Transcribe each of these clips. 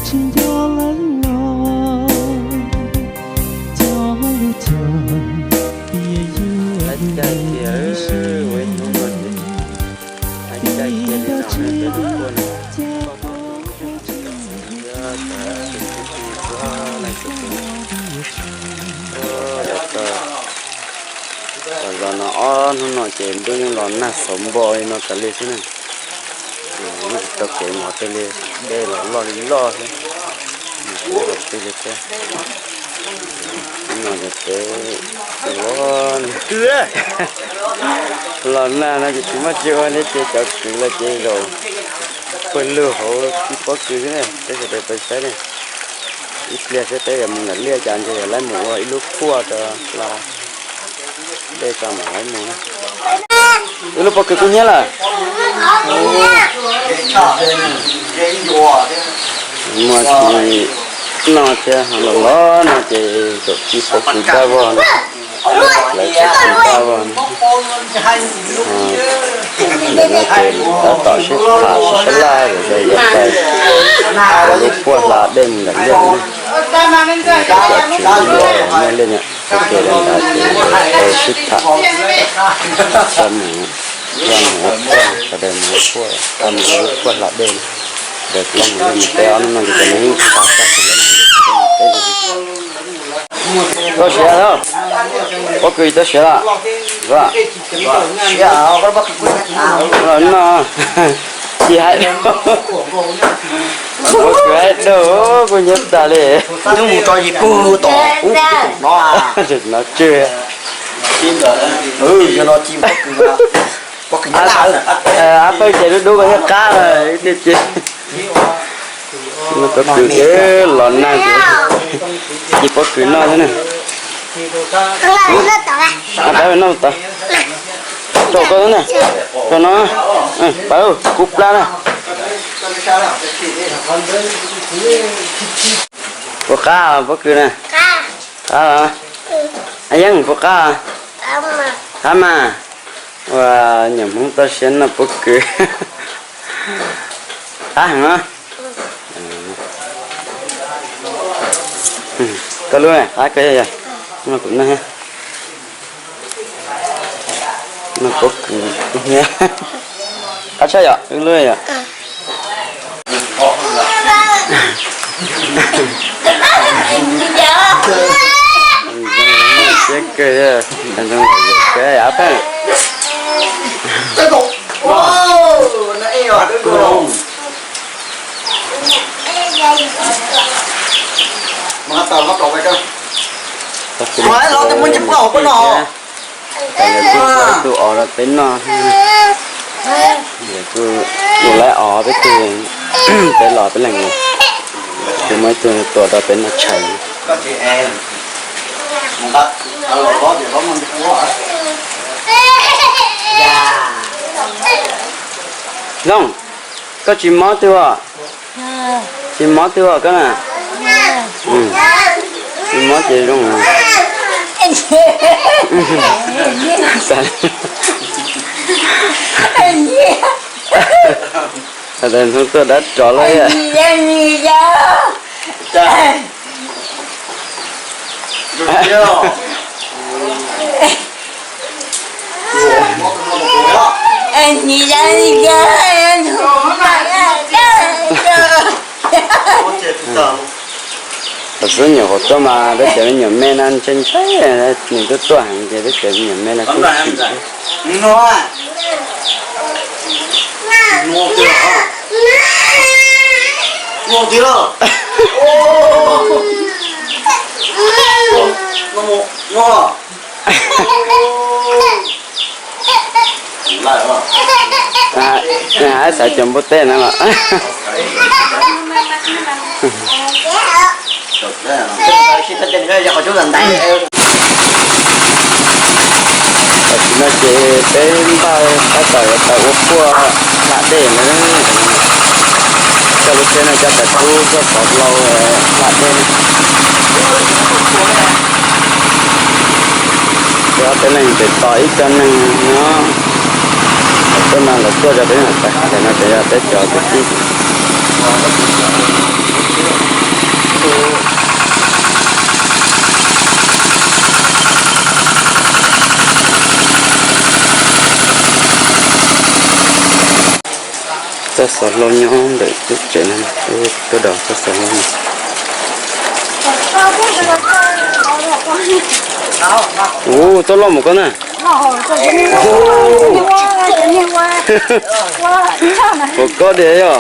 Tsis nco lawv los cov lus cog tias yus ua ib hnub no ces hais cai kiag li no cov lus kuaj no. Los no ob hnub no ces ntuj yeej los nag xauv npo li no tas li xwb na. Tsis tau kev mus tej li, dej los loj li loj xwb. Mus tej li thiab. No ces peb los, los nag no ces tsis muaj tsi ua li ces cov kwv los ces zaum pawg lug hauv tib pob kws xwb na, peb sawv daws tau saib na. Ib pliag xwb peb yuav mus nram liaj cas ntshe yuav laib mus ua ib lub phuaj rau hla dej tso mam laib mus. Ib lub pob kws kub hnyiab lawm. Muaj tsis no thiab, los los no ces zaum tib pob kws dab vog no, lawv tib pob kws dab vog no. Ntawm no ces tab tom sib tham sib sab laj, ntawm no yuav tau lub phuaj hla dej mus nram liaj no. Cov tswv yog muaj liaj no, txoj kev nram nrad ces tau sib tham, txog mus, txog mus ua phuaj, sawv daws mus ua phuaj, tau mus ua lub phuaj hla dej no. Ntawd los mus yog mus peb ob hnub no ces cov neeg yeej tas tag, ces lawv mus ua peb no. Tau siav lawm, pob kws tau siav lawm. Los no, tsis hais, pob kws hais dua kuj nyob tas li. Mus tso yis pug tom ub tom no. Tsis no tswj. Yog no ci pob kws, pob kws nyob lawm. Ab peb ces dub dub koj thiaj qab, tiag tiag. Noj pob kws, los nag ces ci pob kws noj xwb na. Ab peb noj tod, rau koj xwb na, rau no, pab kub plab na. Puas qab pob kws na? Qab los? Yeej puas qab? Qab mas. Ua, nyuam Hmoob toj siab noj pob kws. Qab heev. Koj lub qab koj yog, noj kuv noj. Noj pob kws, qab tshaj yom, wb lub yom. Siab kawg, peb. Tus os rau peb noj. Kuv laib os peb tug, peb los peb leeg, kuv muaj ib tug tuam rau peb noj tshais. Zoo, koj tsis mob twg os? Tsis mob twg os koj na? Tsis mob ces zoo. Hnub tuaj dab tsov lawm. Thaum xub nyuam qhuav tuaj mas peb cov me nyuam me no ntshai ntshai, nws tuaj tuaj heev ces peb cov me nyuam me no xub xim. Xav cov npua teb no los. Tam sim no ces peb npaj tab tom yuav tau ua phuaj hla dej na. Coj lub tsheb no coj tawm kub tuaj xov hlau hla dej na. Ces ob peb leeg pem tos ib co neeg no. Tuaj no lawv tuaj rau peb no tas, ntawm no ces yog peb cov kwv tij. Xov hlau nyob ntawm lub tsev no, tuaj daus txoj xov hlau. Ua, txoj loj mus koj na. Ua koj diam yom.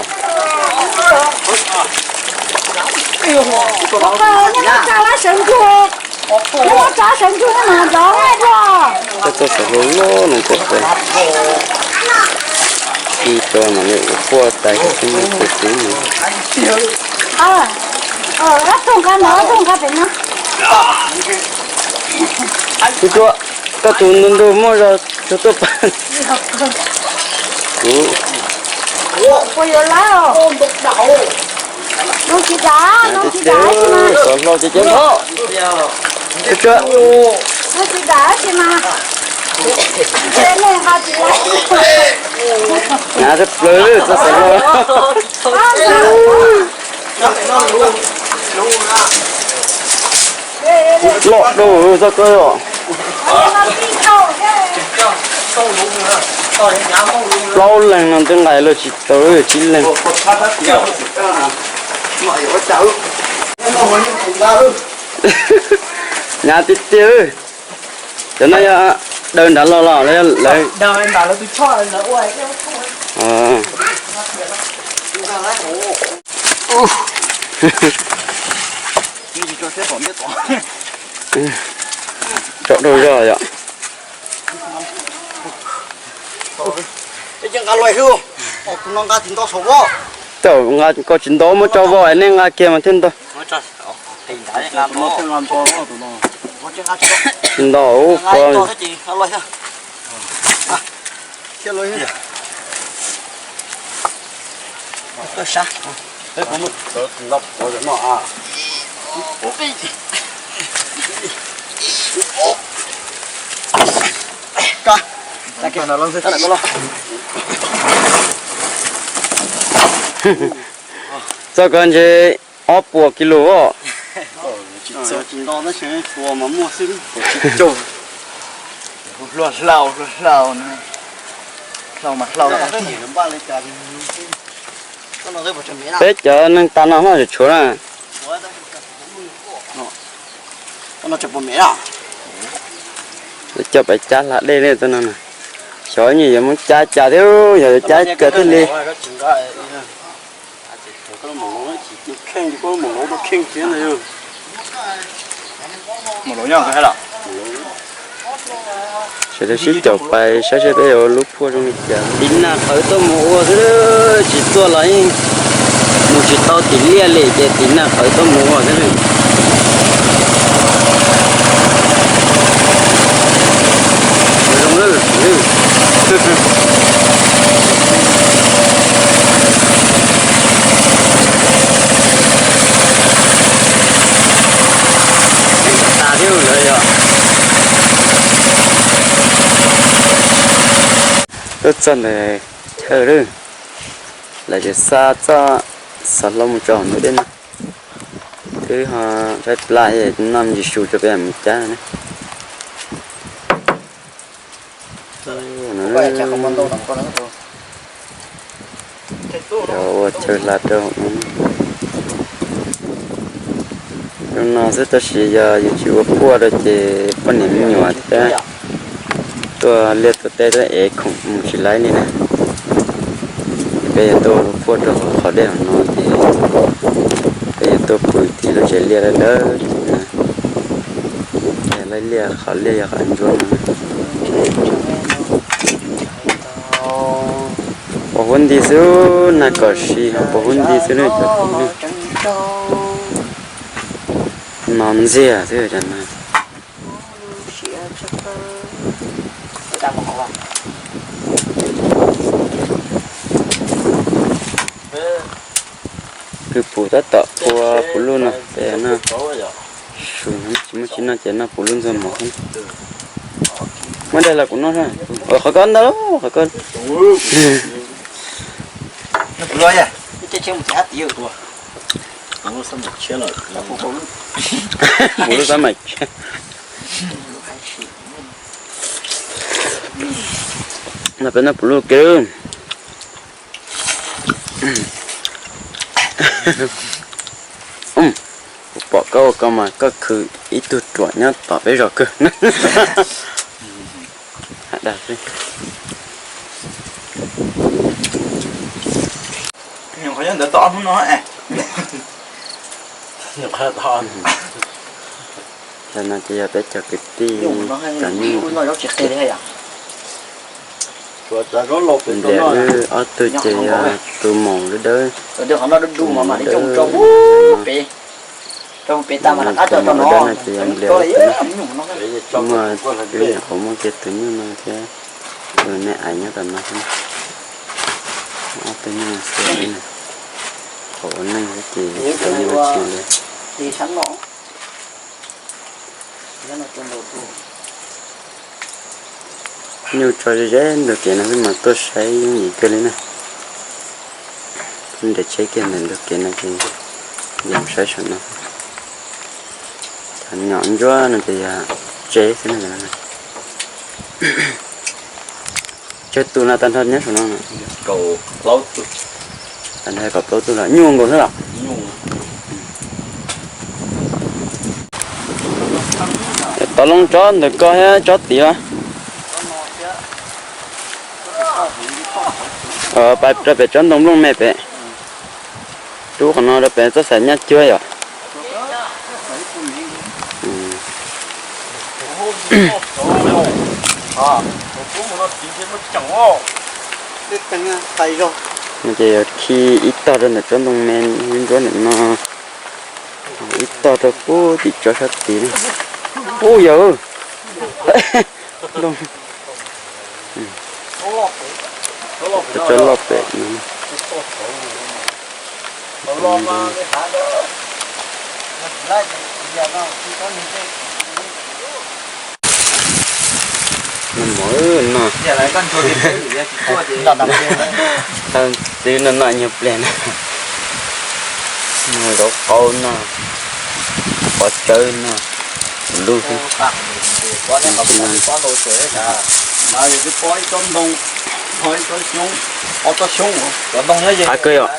Txoj xov hlau loj no ntawm pem. Ib tso mam li ua quaj tais xwb no tus tub no. Tub Tsuab, koj tus ntu ntu muaj zog tsuag tuaj pab kuv. Xov hlau cov cov nrho. Tub Tsuab. Nav tawg plaws txoj xov hlau. Loj dua txoj koj os. Plaub leeg no twb nqa los tsis tau, tsib leeg. Hnyav tiag tiag. Cov no yog daws nrad los los lawv? Tso rau zog yom. Tau nqa koj tsis ntau, muab tso vau es nej nqa kiag mas thiaj ntau. Tsis ntau ko. Txoj ko ntshe ob puas kis lus os. Hlau hlau hlau mas hlau. Peb cov neeg tas no noj tshuav na. Coj pais cab hla dej li txoj no na. Xyov nyuam yuav muab cab cas thiab, yog yuav cab cas thiaj li. Sawv daws sib caum pais saib seb peb yuav lub phuaj zoo li cas. Tiv nag qhawv tuaj mus ua xwb, tsis tuaj los yeej mus tsis tau tim liaj li ces tiv nag qhawv tuaj mus ua xwb. Zoo lawm. Tas thiab lawm yog. Tuaj txog ntawm chaw lawm, lawv tseem xa txoj xov hlau mus tso hauv ntug dej no. Twb ho tshaib plab no ntsis su tso peb mus cab ne. Ua chaw hla rau. Zoo no xwb tab sis yog yus tsis ua phuaj rau ces poj niam me nyuam thiab tuaj liaj tuaj teb tuaj ev khoom mus tsis laib li na. Peb yog tuaj ua phuaj rau qhov dej hauv no ces peb yog tuaj pw tim lub tsev liaj dawb dawb na. Laib liaj qhov liaj yog qhov ntsuab no. Pos huab nti xwb, nag kom si ho pos huab nti xwb ne cov phooj ywg. No ntxiag xwb cov no. Kwv pum tab tom ua puv luj no pem no. Su no tsis muaj tsis noj ces noj puv luj ntxuag mov xwb. Muab de los kuv noj. Qhov ko ntag, qhov ko. Puv luj xab mais. No peb noj puv luj kiag. Kuv pom koj ua ko mas koj khwv ib tug ruam nyob tom peb zos kawg. Dag xwb. Ntawd tau ob hnub no. Cov no ces yog peb cov kwv tij cov nyuj. Ntiav wb ob tug ces yog tus maum dawb dawb. Tus maum dawb no ces yog ntiav wb, muaj wb nyuam qhuav muaj kiag tus nyuj no thiab tus me aiv nyob tom no xwb. Ob tug nyuj xwb, qhov ua neej xwb ces tau nyuj ua tsis li. Nyuj tso ze ze ntug kev no xwb mas tuaj saib yooj yim kawg li na. Nres tsheb kiag ntawm ntug kev no ces yog saib saum no. Cov nyom ntsuab no ces yog tsev xwb na. Tsawg tus no tag nrho nyob saum no? Tag nrho kaum plaub tug los nyuj nkaus xwb los? Tov loo tsob ntawm ko thiab tsob tid los? Pais rau pem tsob ntoo nplooj me pem. Rub qhov no rau pem txoj xaim nyaj cuag yom. No ces yog khi ib tog rau ntawm tsob ntoo me ntsuab ntawm no, ib tog rau puag tim tsob sab tid. Ub yawg, tsob loj pem no. Noj mov no, tau txiv no noj nyuag pliag na. Noj zaub qaub no, pov tsawb no, lub xwb. Qab kawg yom.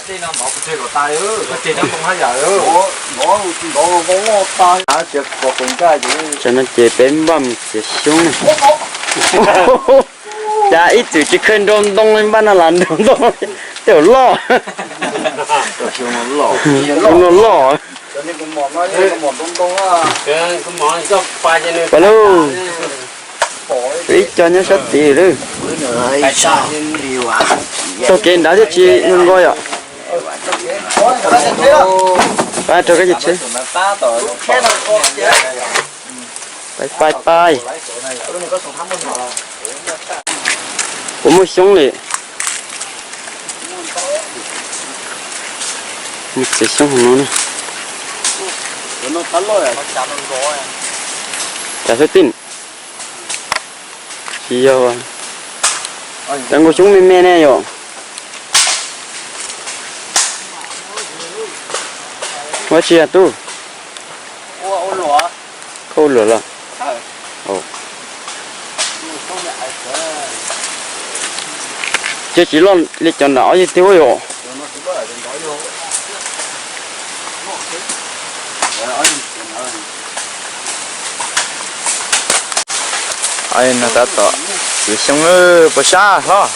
Tsam no ces peb npaj mus txiav xyoob na. Cas ib txwm tsis kheev nrau ntoo li, npaj no las nrau ntoo, tej zaum loj. Xyoob no loj. Pais lauj, ib co nyob sab tid lawm. Taug kev nrad thiaj tsis zoo nkauj yom. Pais rau koj ces tsheb. Pais pais pais. Kuv muaj xyoob li. Mus txiav xyoob hauv no na. Cas xwb tij? Tsis yog, cas nkaus xyoob me me ne yom? Ua tsi yog tub? Koj ua luam los? Cia tsis loj li cov nram ob yig twg ua yom. No tab tom txiav xyoob puas sab hlob.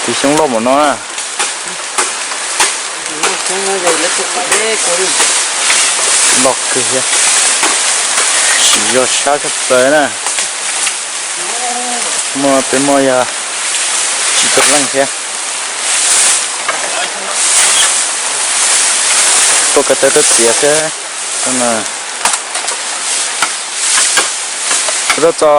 Txiav xyoob loj npaum no na. Loj kawg thiab. Tsis yog sab tshaj plaws na. Muaj peb muaj yog tsib caug leej thiab. Tuaj ko taw tuaj txiav xwb. Tuaj txo.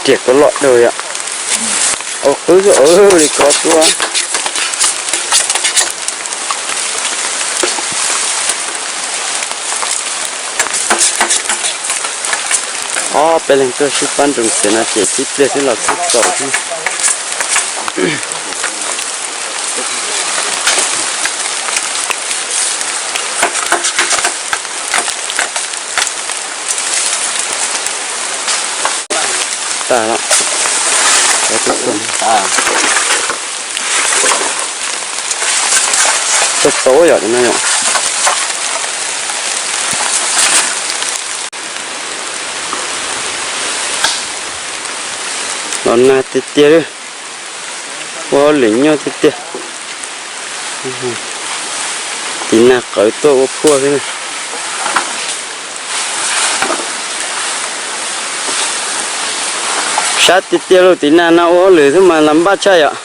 Riam ko loj dua yom. Ua qwb xwb li ko tuaj. Ob Peb leeg tuaj sib pab nroos txiav no ces tib pliag twb los txog thaum xwb. Tag lawm. Txog tau yom no yom. Los nag tiag tiag li. Ua hauj lwm nyuaj tiag tiag. Tiv nag qawv tuaj ua phuaj xwb. Sab tiag tiag lauj, tiv nag no ua hauj lwm xwb mas lam npaj tshaj yom.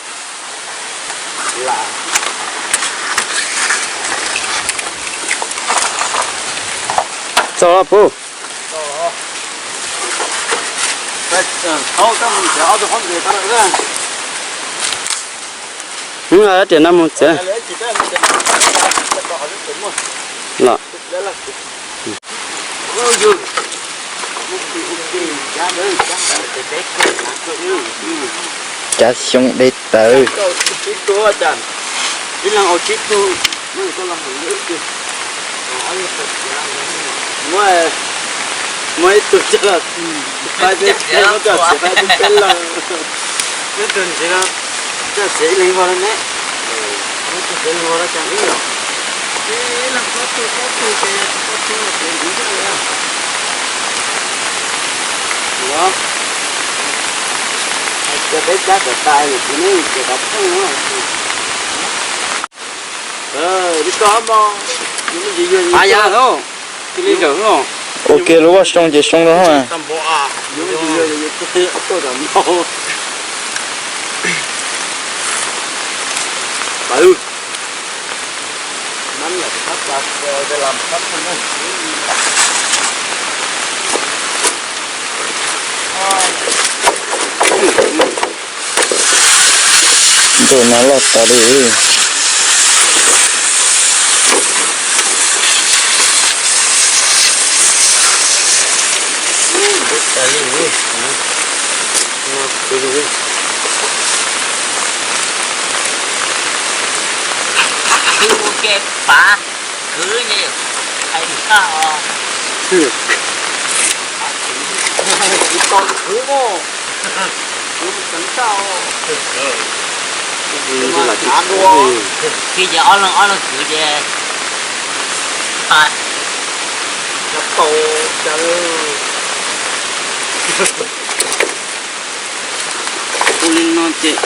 Txog los puj. Hnub no tias no mus txiav. Los. Cav xyoob dej tawv. Muab ib tug coj los pab peb, muab coj txiav pab peb peb leeg. Ib tug ntxiv no coj txiav ib leeg ua rau neb. Ib tug txiav ib leeg ua rau cas ib yom. Ib leeg pab tug pab tug ces yog tsis pab tug los txiav ntxiv thiab lawm. Ua, ces peb cab kom tas yom, ces neb txiav kom pheej no. Ua kiag lub vaj soo ces soo rau. Ntuj no loj tas li. Ua ke pav kwv ne, hais tag os. Kwv tau kwv os. Kwv tseev tag os. Av dua. Khi ces ob leeg ob leeg kwv ces tau cas. Ua li no ces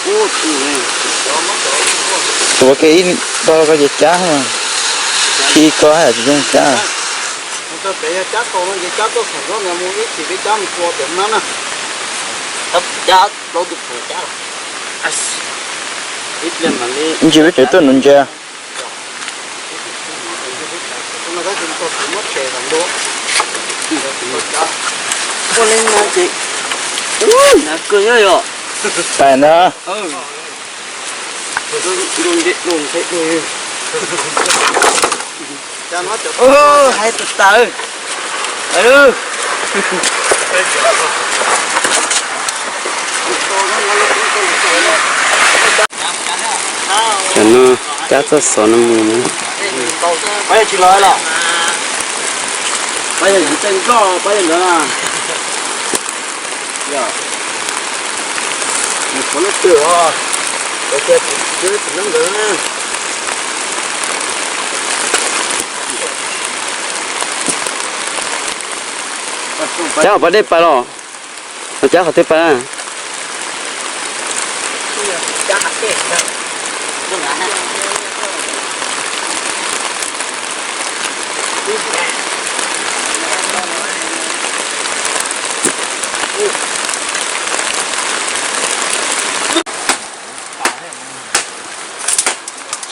ua tus ua ke ib tog koj ces cab, khi koj haj tsis zoo cab. Peb cab tau no ces cab tuaj saum no mus ib chim peb cab mus tua pem no na. Cab plaub tus phaum cab. Ib pliag mam li. Ntsis peb tseem tuaj nuv ntses. Ua li no ces, ub, hnav kawg nyob yom. Pais ntag. Hais tas tas. Cov no cab txoj xov no mus na. Pab yog tsis los los? Pab yog yim tej nploj pab yog ntawd na. Yog, nws puav leej twg os, cov tias tsis, tsis, tsis nyob nkawd na. Cab pab dej pais los? Los cab qhov twg pais na?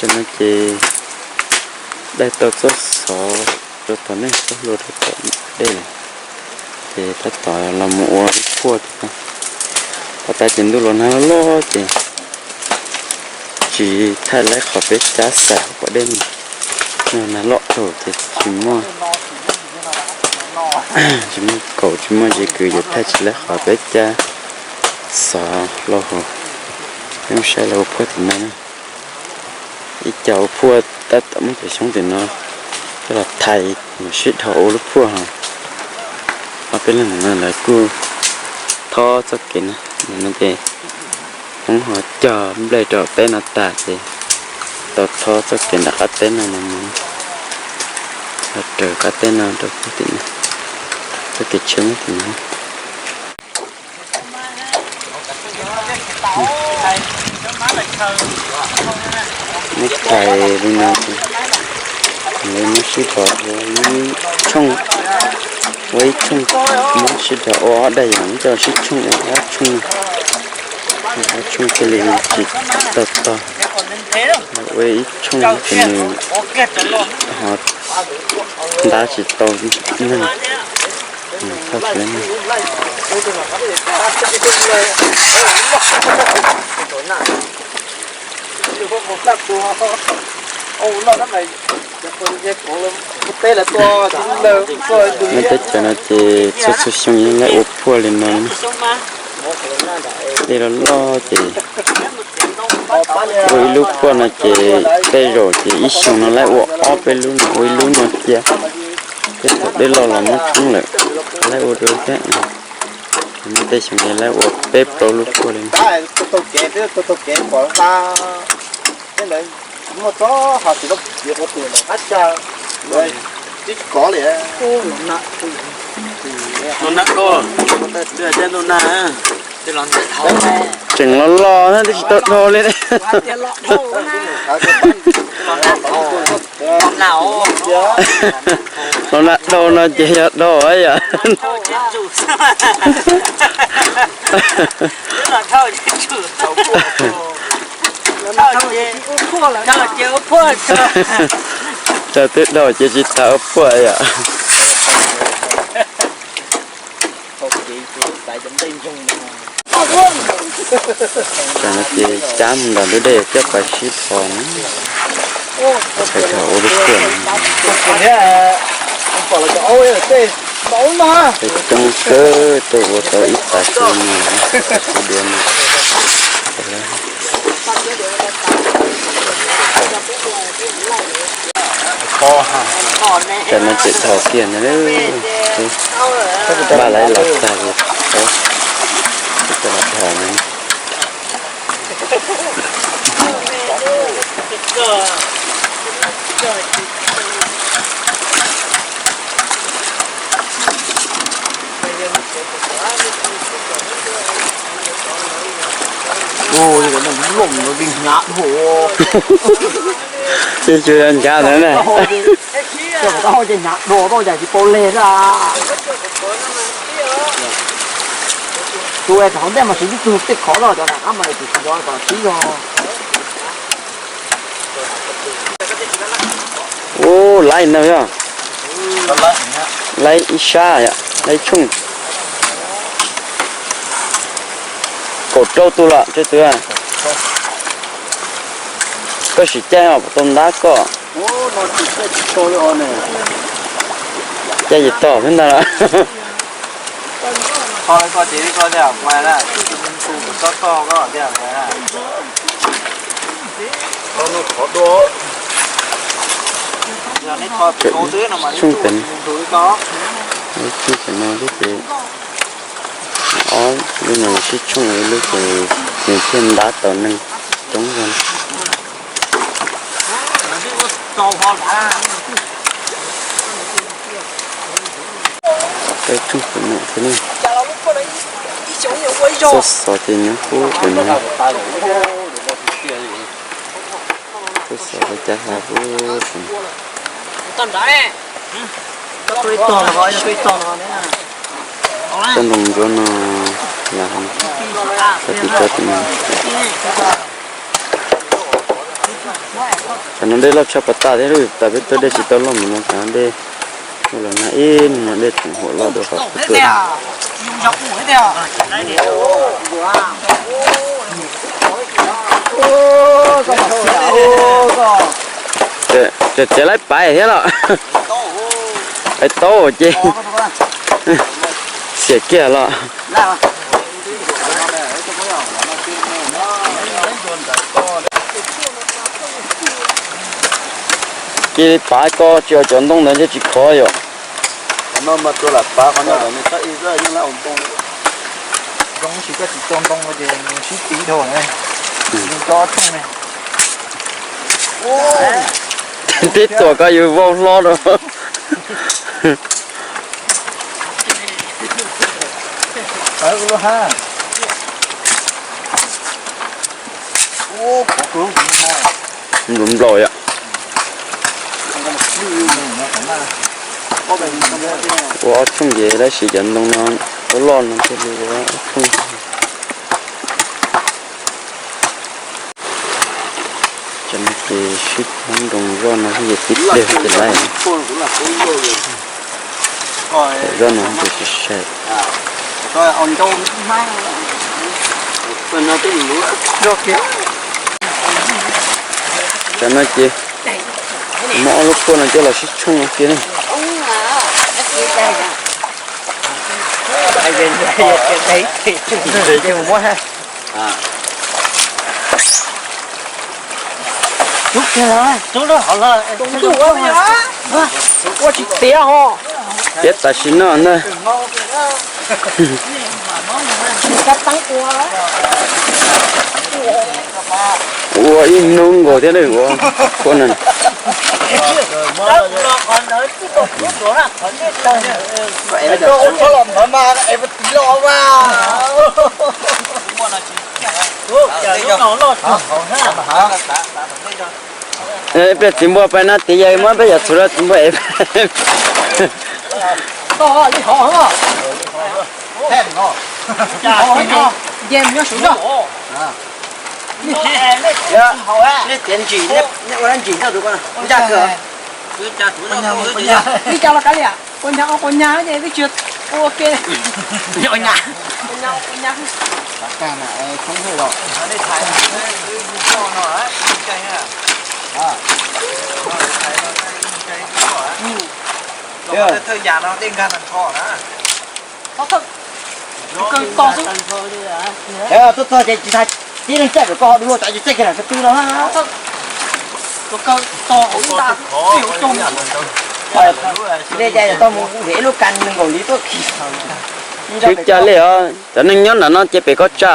Tam no ces daig tau txoj xov rau tom nej txoj hlua rau tom dej lawm. Ces tab tom los mus ua ib puag thiab. Tom qab ces ntuj los nag loj loj ces tsis thaij laib qhov peb cab xaim hauv pas dej no. Nag loj dhau ces tsis muaj Tsis muaj kaus tsis muaj zes kws yuav thaij tsis laib qhov peb cab xov hlo hauv. Peb mus saib lawv ua phuaj tim no na. Ib co ua phuaj tab tom muab cov xyoob tim no coj los thais, sib dhos ua lub phuaj ho. Ob peb leeg ntawm no lawv kuj thob txoj kev na. Ntawm no ces Hmoob ho cog nplej rau peb no tas ces tau thob txoj kev nram qab teb no los mus, los raws qab teb no rau puag tim no, txoj kev tsheb muab tim no. Muab thais li no ces lawv muab sib dhos ua ib tshooj, ua ib tshooj, muab sib dhos ua ob daim yom, muab coj sib tshooj ua ob tshooj, ob tshooj thiaj li tsis tau tog. Ua ib tshooj ces nws ho ntab tsis tau neeg. Thauj tsis tau neeg. Nyob teb chaws no ces txhua txhua xyoo yeej laib ua phuaj li no. Dej loj loj ces ua ib lub phuaj no ces tej zaum ces ib xyoo no laib ua ob peb lub no, ua ib lub no cia. Tej thaum dej loj los muab tshoob lawm, laib ua dua thiab. Muaj tej xyoo ces laib ua peb plaub lub phuaj li no. Tseem los los na twb tsis tau dhau li. Los nag dhau no ces yog dhau yom. Thaum twb dhau ces tsis tas ua phuaj yom. Tam no ces cab mus nram ntug dej coj pais sib dhos na. Pais dhos ua lub phuaj no. Peb coob kawg tuaj ua tau ib tav su no, ib tav su dua no. Tam no tseem dhos kiag no, npaj lawv los tag ces tau los dhos no. Ces tsuas yog nchav ntawd na. Tus rau ntej mas siv tib tug tej khov loj cov nram qab mas tus tsis yog kom tib yog. Ub, laib no yog, laib ib sab, laib ib tshooj. Kaum rau tus lawm tsawg tus? Koj sim caij os, puas tau ntab koj? Caij tsis tau thiab ntag lawm. Tshooj pem, tshooj pem no lub ces, ob lub no sib tshooj ua ib lub ces nws thiaj ntab tau neeg coob zog. Peb tshooj pem no thiab ne. Txoj xov ces nyob puag pem no. Txoj xov lawv cab hla puag pem no. Txoj nroog ntsuab no, txoj tim txoj tim no. Tam no dej loj tshaj pas tas thiab, tas peb tuaj dej tsis tau loj mus no, tam no dej, ua los nag ib hnub no dej tseem huam loj dua qhov peb tuaj. Tseem txiav laib paiv thiab los. Pais taub ces xiam kiag los. Cia li pav ko tsis ua cov ntoo ntawd thiaj tsis khov yom. Zoo tsis koj tsis tso ntoo ces sib tiv dhau. Tib tuam ko yus vau hlo rau. Nplaum nplaum yom. Ua ob tshooj ces lawv siv cov ntoo no ua loj no thiaj li ua ob tshooj. Cov no ces sib nroo zoj no xwb ces tib pliag ces lawm. Zoj no ces tsis sai. Cov no ces muab ob lub puag no coj los sib tshooj no kiag na. Ua tsis tiav ho. Tiav tam sim no ntag. Ua ib hnub nkaus thiab ua kua no. Peb txiv npua pais no tiav yog muab peb yog txhuv rau txiv npua ev. Nej tiav ntsim, nej ua dab ntsim nrog tus ko ncaj kawg. Li cas los kav liam, quav nyas quav nyas ces twb tsis ua ke. Tuaj txog ces tsis tas tib leeg caij pem ko ho dua luaj cov tsis caij kiag lam ko tw no. Tsis caij tau mus nqis ib lub kas nees nkaum li tuaj khi. Tsis cas li os, cov neeg nyob nram no ces pem ko tsa.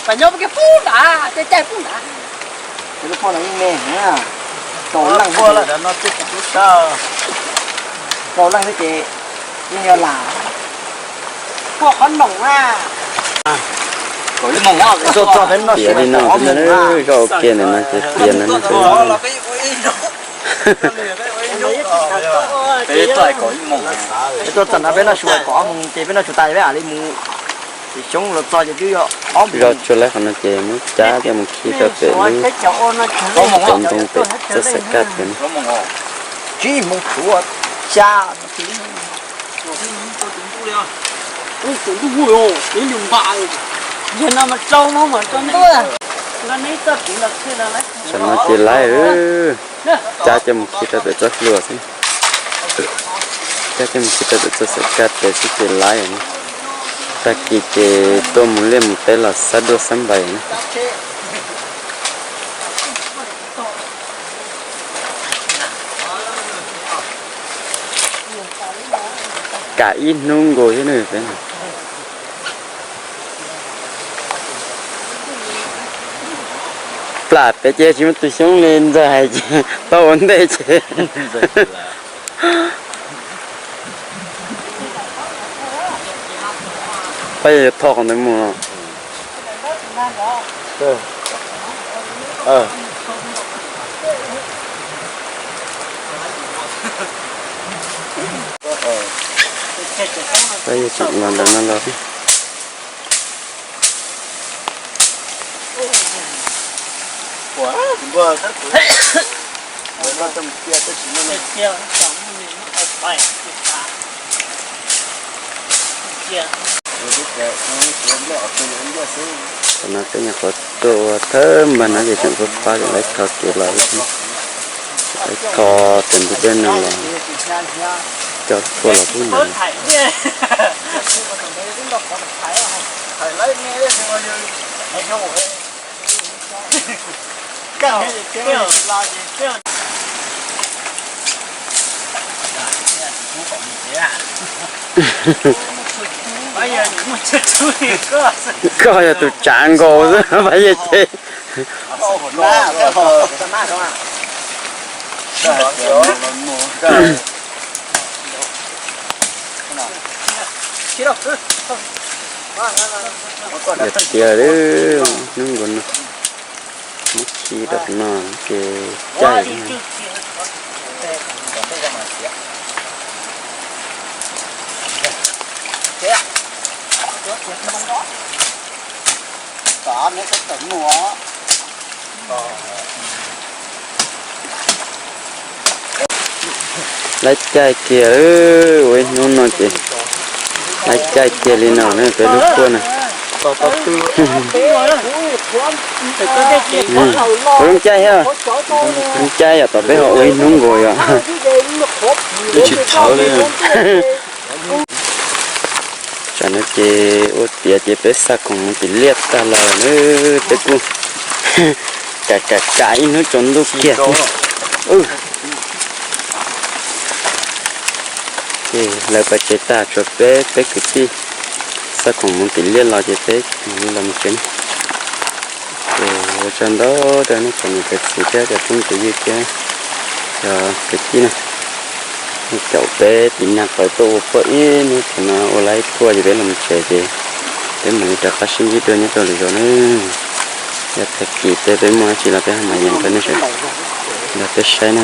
Pab nyob pub nrad, caij pub nrad. Kaum leej, kaum leej xwb ces yeej yog lam. Pua qhov noom na. Tiav li no, zoj ua ke ntawm no ces tiav ntawm no. Peb tuaj txog no peb noj su kom ob moos ces peb noj su tas peb mam li mus tim xyoob los txog ces twb yog ob moos. Zoj tsuag laib qhov no ces muab cab coj mus khi rau pem lub cov ntoo pem txoj xav kaj pem no. Tsib moos tshuav xya. Tam no ces laib, cab coj mus khi rau pem txoj hlua xwb. Cab coj mus khi rau pem txoj xav kaj pem xwb ces laib. Tag kis ces tuaj mus liaj mus teb los xab duaj xab npais na. Kam ib hnub nkaus thiab ne peb. Plam pem ces tsis muaj tus xyoob li, ntxawg hais ces tau ua ntej ces. Pab yuav thoj qhov ntawd mus no. Pab yuav tseem los ntawm no los. Tam no peb nyuam qhuav tuaj ua thawj npag no ces tseem pab pab lawv kho kev los, lawv kho tus ntug dej no los. Cov tuaj los kuj ntawd. Koj yog tus tsav nkaus xwb, Paj Yej ces. Yog tiag, hnub nkaus no muab khi rau no ces caij. Laib caij kiag, ua ib hnub no ces laib caij kiag li no ne peb lub kuaj na. Ua zoo caij thiab, zoo caij yom, tom peb ho ua ib hnub nkaus yom. Wb tsis thawv li. Tsam no ces ua tiav ces peb xa khoom mus tim liaj tag los na, peb kuj kam kam kam ib hnub tsaus ntuj kiag thiab. Ces lawv pais tsev tag tshuav peb peb kwv tij xa khoom mus tim liaj los ces peb mam li los mus tsev. Ces ua tsaug ntau rau nej cov niam cov txiv thiab cov phooj cov ywg thiab cov kwv tij na. Nej caum peb tiv nag pawg tuaj ua poj ib hnub thaum no ua laib kuaj ces peb los mus tsev ces peb mam li rov qab sib ntsib dua nyob rau lwm zaus na. Yog tag kis tej peb muaj dab tsi los peb ho mam yees rau nej sawv daws peb saib na.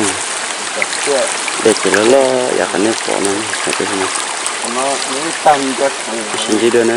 Dej ces loj loj yam qhov nej pom no. Peb sib ntsib dua na.